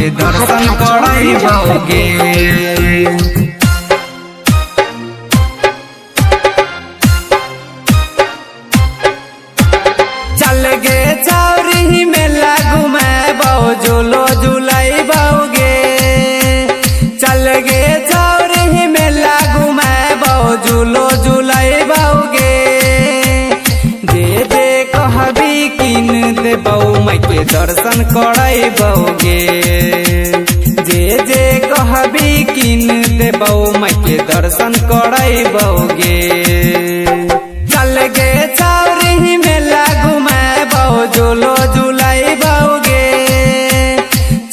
के दर्शन करैबौगे। चल गे चौरी मेला घुमेबौ झूलो झुलैबौगे। चल गे चौरी मेला घुमेबौ झूलो झुलैबौगे। जे जे कहबी किन देबौ माई के दर्शन करैबौगे। जे जे कहबी किन देबौ माई के दर्शन करैबौगे। चल गे चौरी मेला घुमेबौ झूलो झुलैबौगे।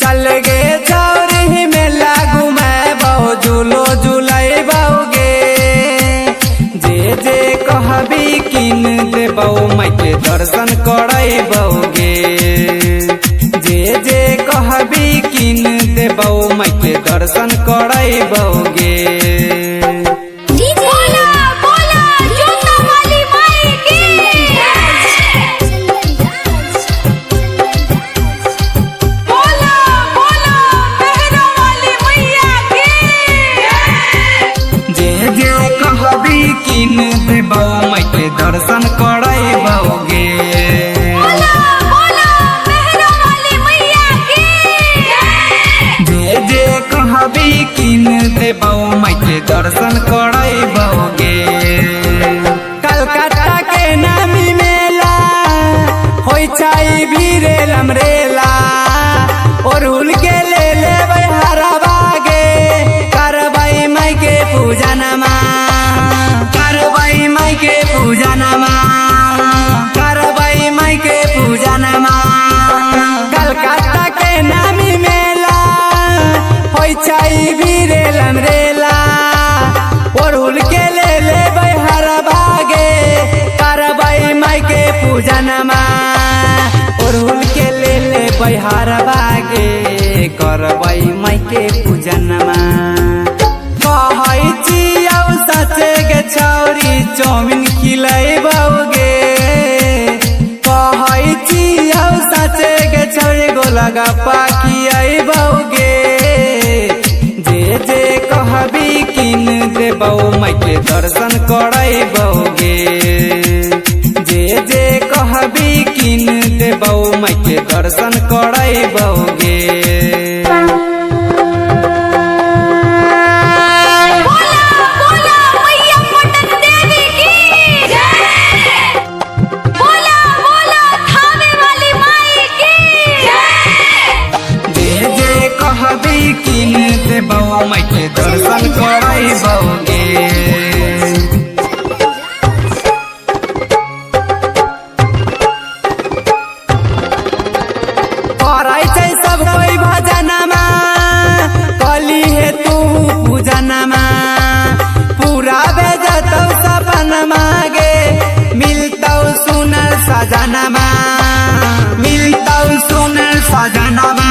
चल गे चौरी मेला घुमेबौ झूलो झुलैबौगे। जे जे कहबी किन देबौ माई के दर्शन करैबौगे। जे जे कहबी किन देबौ माई के दर्शन करैबौगे। बोला बोला जोता वाली माई की। बोला बोला मेहरा वाली मैया की। जे जे कहबी किन देबौ माई के दर्शन करैबौगे। बोला बोला मेहरा वाली मैया की। जे जे कहबी किन देबौ माई के दर्शन करैबौगे। कलकत्ता के नामी मेला होइ छै भीरे लमरेला। अरहुल के ले लेबै हरवा गे करबै माई के पूजा नमा। करबै माई के पूजा नमा। करबै माई के पूजा नमा। कलकत्ता के नामी मेला होइ छै भीरे लमरेला। अरहुल के ले लेबै हरवा गे करबै माई के पूजा नमा। अरहुल के ले लेबै हरवा गे करबै माई के पूजा नमा। कहै छियौ सचे गे छौरी चाउमिन खिलैबौगे। कहै छियौ सचे गे छौरी गोलगप्पा खियैबौगे। जे जे कहबी किन देबौ माई के दर्शन करैबौगे। जे जे कहबी किन देबौ माई के दर्शन करैबौगे। बोला बोला मैया पटन देवी की जय। बोला बोला थावे वाली माई की जय। जे जे कहबी किन देबौ माई के दर्शन करैबौगे। करै छै सब कोइ भजनमा कली हे तू पूजनमा। पूरा भेजतौ सपनमा गे मिलतौ सुनर सजनमा। मिलतौ सुनर सजनमा।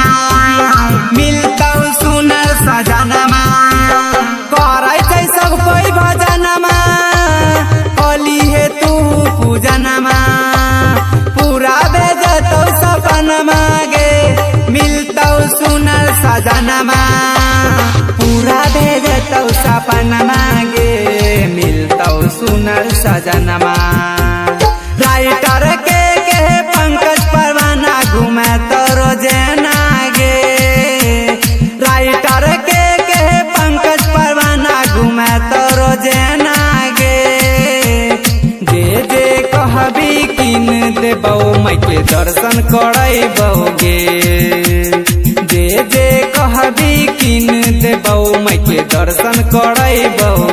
मिलतौ सुनर सजनमा। करै छै सब कोइ भजनमा कली हे तू पूजनमा। पूरा भेजतौ सपनमा गे मिलतौ सुनर सजनमा। पूरा भेजतौ सपनमा गे मिलतौ सुनर सजनमा। राइटर के पंकज परवाना घुमे तो रोजेना गे। राइटर के पंकज परवाना घुमे तो रोजेना गे। जे जे कहबी किन देबौ माई के दर्शन करैबौगे। जे जे कहबी किन देबौ माई के दर्शन करैबौगे।